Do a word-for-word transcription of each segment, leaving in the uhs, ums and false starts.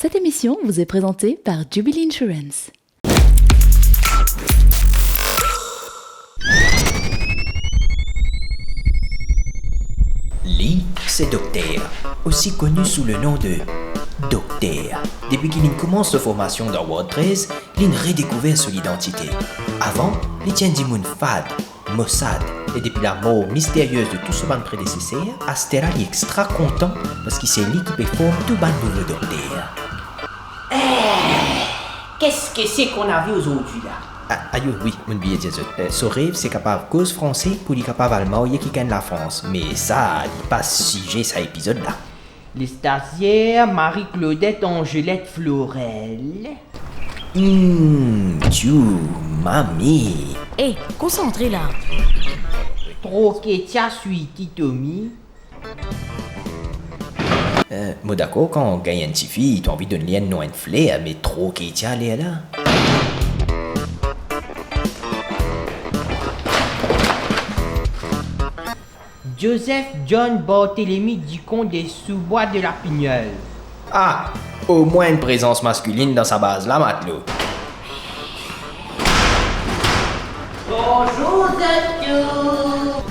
Cette émission vous est présentée par Jubilee Insurance. Li, se dokter, osi koni sou le nom de Dokter. Depi ki li'nn koumans so formasion dan Ward trez, li'nn redekouver so lidantite. Avan, li ti enn dimoun fad, mosad, e depi lamor misteryez de tou so bann predeseser, aster la li extra kontan, parski se li ki pe form tou bann nouvo dokter. Eh, qu'est-ce que c'est qu'on a vu aujourd'hui là ? Ah, ayo, wi, mo'nn bliye dir zot. Eh, so rev, se kapav koz franse pou li kapav al marye kikenn Lafrans. Me sa, li pa size sa epizod la. Les stagiaires, Marie-Claudette, Angelette, Florelle. Hmm, tchou, mami. Eh, konsantre la. Troketia, Sweetie, Tommy. Eh, mo dakor, kan gagn enn tifi, to anvi donn li enn nom, enn fler, me Troketia lerla. Joseph John Barthélemy Ducon de Sous-Bois de la Pignole. Ah, omwin enn prezans maskilinn dan sa baz la, matlo. Bonjour zot tou.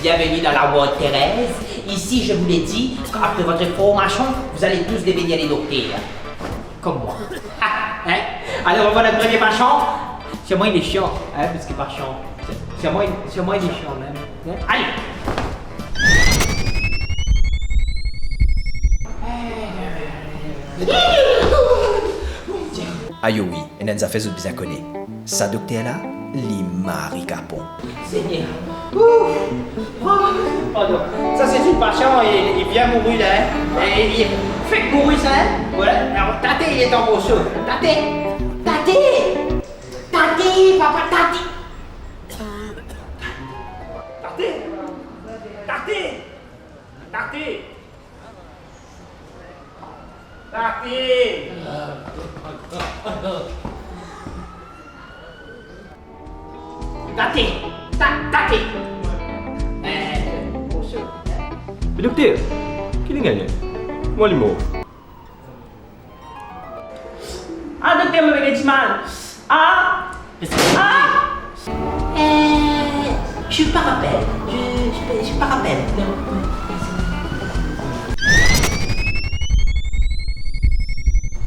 Bienvenue dans la Ward trez. Ici, je vous l'ai dit, après votre formation, vous allez tous devenir des docteurs. Comme moi. Hein ? Alors, on voit notre premier patient. C'est moi, il est chiant, hein, parce que patient. C'est, c'est moi, c'est moi, il est chiant, même. Hein ? Allez. Ayo wi, ena enn zafer zot bizin kone. Sa dokter la, li mari kapon. Segner. Ouf. Oh, pardon. Sa se enn pasian, li, li vinn mouri la, hein. E, li fek mouri sa, hein. Voilà. Alors, tate, il est en morceaux. Tate. Tate. Tate, papa, tate. Tate. Tate. Tate. Tate. Tate. Ta-, tate. Eh, morso. Me dokter, ki li gagne? Kouma li mor? Ah, dokter, mo gagn dimal. Ah! Ah! Euh, je me rappelle. Je, je, je me rappelle. Non, non, c'est bon.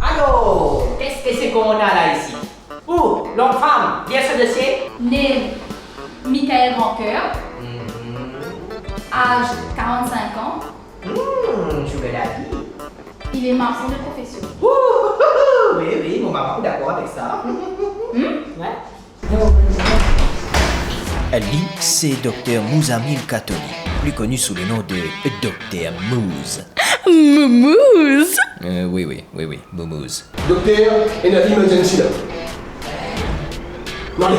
Alors, qu'est-ce que c'est qu'on a là ici? Où? L'homme femme, viens sur le dossier. Né Michael Rancœur. Mhm. Âge quarante-cinq ans. Hmm, sugar daddy. Il est maçon de profession. Ouh, ouh, ouh, oui, oui, mo mama pou dakor avek sa. Hmm? Ouais. Li, se dokter Mouzamil Katoli, pli koni sou le nom de dokter Mouz. Moumouz? Euh, oui, oui, oui, oui, Moumouz. Dokter, ena emergency la. Nou ale.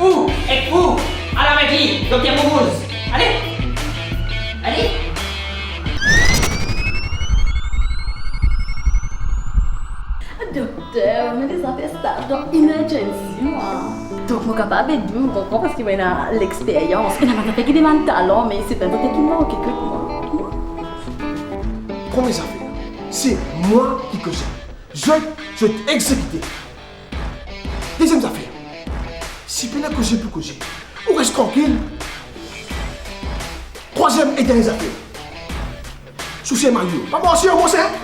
Ou, ek ou, al avek li, dokter Moumouz. Ale. Ale. Dokter, mo deza fer staj dan emergency, mwa. Donk, mo kapav ed ou, ou konpran, parski mo ena lexperyans. Ena bann dokter ki demann talan, me se bann dokter ki manke kot mwa. Premie zafer, se mwa ki koze. Zot, zot egzekite. Deziem zafer, si pena koze pou koze, ou res trankil. Trwaziem e dernie zafer, souse mayo. Pa mars ar mo, hein?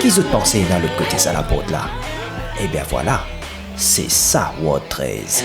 Ki zot panse ena lot kote sa laport la? Ebien vwala, se sa Ward trez.